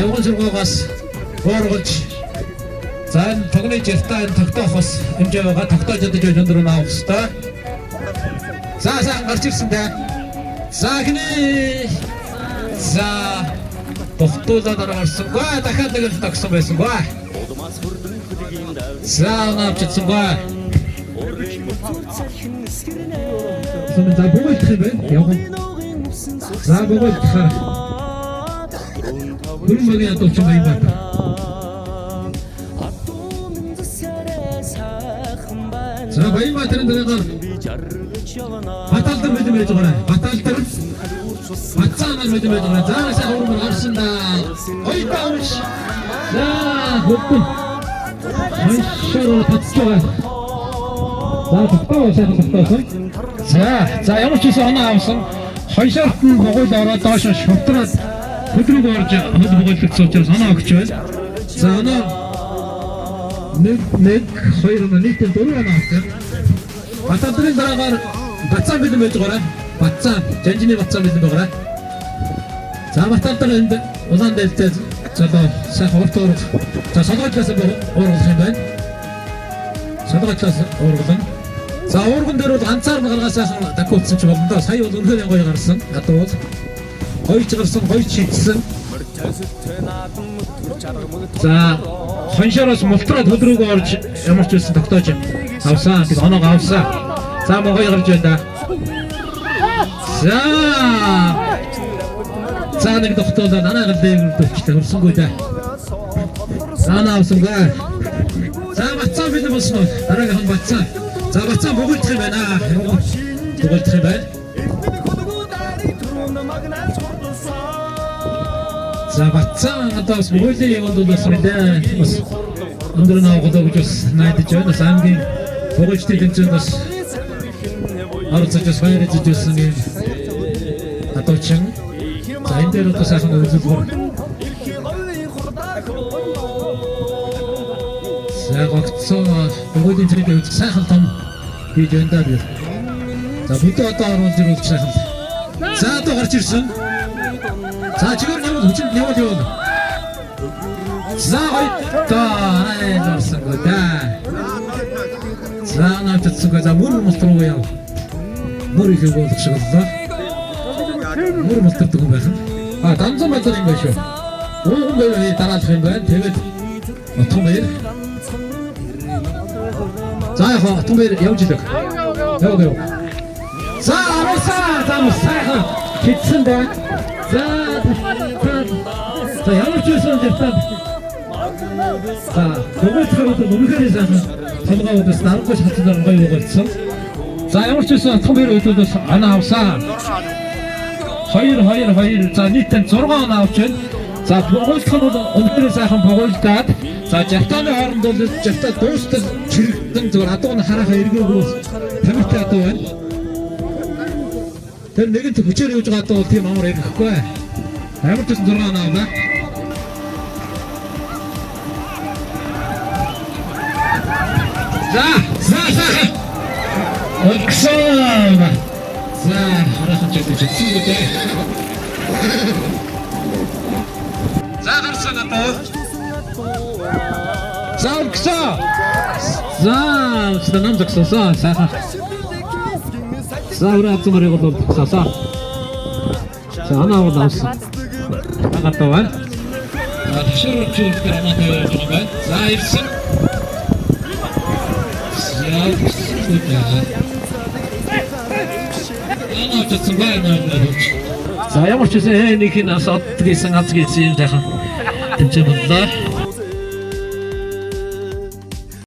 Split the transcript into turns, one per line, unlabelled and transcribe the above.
Явган шургуугаас уургалж за энэ тогны жиртаа энэ тогтоох бас хэмжээ байгаа. Тогтоож ядаж байж өндөр нь авах хэвээр. За сайхан гарч ирсэн дээ. За хний. За тогтуулаад орсонгүй. Дахиад нэг л тогсон байсангүй. За авч чадсангүй. За бөгөөдөх юм байна. Явган. За бөгөөдөхөр. Бүрэн багийн ядуучин Баянбаатар. За Баянбаатарын дараагаар Баталдар мэдэн байж байгаа. Баталдар Бацаанаар мэдэн байж байгаа. За сайхан урмаар гарсан да. Хоёрдоо унш. За хөдөн. Хоншоор татж байгаа. За тогтоо сайхан тогтоосон. За ямар ч байсан оноо авсан. Хоншоорт нь бугуйл ороод доош шувтраад хөдрөг орж хөл бугуйлагдсан учраас оноо өгч байна. За оноо 1 1 2 нийтээ 4 оноо авсан. Баталдрын дараагаар Бацаан бэлэн байж байгаарай. Бацаан, Жанжины Бацаан бэлэн байгаарай. За Баталдар энд улаан дээлтэй залуу сайхан урт уурга. За солгойтлаас уургалах юм байна. Солгойтлаас уургалан. За уурган дээр бол ганцаар нь гаргаа сайхан дакуулсан ч болно доо. Сая бол үнэхээр гоё гарсан. Ядуу бол гоёч гарсан, гоё шидсэн. За хоншоороос мултраад хөдрөөгөө орж ямар ч байсан тогтоож авсан. Тэг оноог авсан. За мөн гоё гарч байна да. За. За нэг тогтоолоо намайг л дээгүүр төвчтэй хөрсөнгөө да. За авсангүй. За Бацаан бэлэн болсон уу? Дараагийнх нь Бацаан. За Бацаан бөгөлдөх юм байна. Бөгөлдөх юм байна. За Бацаан одоо бас бөгөөлийн яванд бол бас мэдээ бас өндөр наавгалаа гэж бас найдаж байна. Бас аймгийн бөгөөлчдийн тэмцээнд бас оролцож бас баяр эзэж байсан юм адуучин. За энэ дээр одоо сайхан үзүүлбэр. За гогцсон бөгөөлийн цэрэг үзэх сайхан том хийж байна даа. За бүдүү одоо оруулж ирүүлж сайхан. За одоо гарч ирсэн. За чигээр явуул хүчинд явуул явуул. За хоёрдоо арай зорсонгүй да. За наачдсангүй. За мөр мулт руу яв. Мөр их болох шиг боллоо. Мөр мултардаг юм байх нь. А данзан байдлаар юм байна шүү. Ууган байвар дараалах юм байна. Тэгээд Отгон баяр. За яг Отгон баяр явж илэг. Яв яв. За аруулсан. За сайхан хитсэн байна. За за ямар ч байсан жиртаад. За бөгөөдөхөр бол үнэхээр сайхан толгой бас дарангуй шатсан гоё өгөлдсөн. За ямар ч байсан Отгон баяр үед бас оноо авсан. 2 2 2 за нийтдээ 6 оноо авч байна. За богоолдох нь бол үнэхээр сайхан богоолдоод за жартааны хооронд бол жартаа дуустал чирэгдэн зүгээр адуу нь харахаа эргээгүй тамиртай адуу байна. Тэр нэгэнт хүчээр явж байгаа адуу бол тийм амар эргэхгүй. Ямар ч байсан 6 оноо авлаа. За за сайхан. Өгсөн. За хараахан чигтэж чадсан үү? За гарсан одоо. За өгсөн. За өстө нам зогсоосон сайхан. За өрөө авсан морийг бол зогсоосоо. За анаа бол авсан. Агатаа байна. За ташуур чиглэлээр анаа тавиад байгаа юм байна. За ирсэн. За өгсөн. Анаа авчихсан байна. За ямар ч байсан нэг хин бас од гисэн аз гисэн юм сайхан тэмцээн боллоо.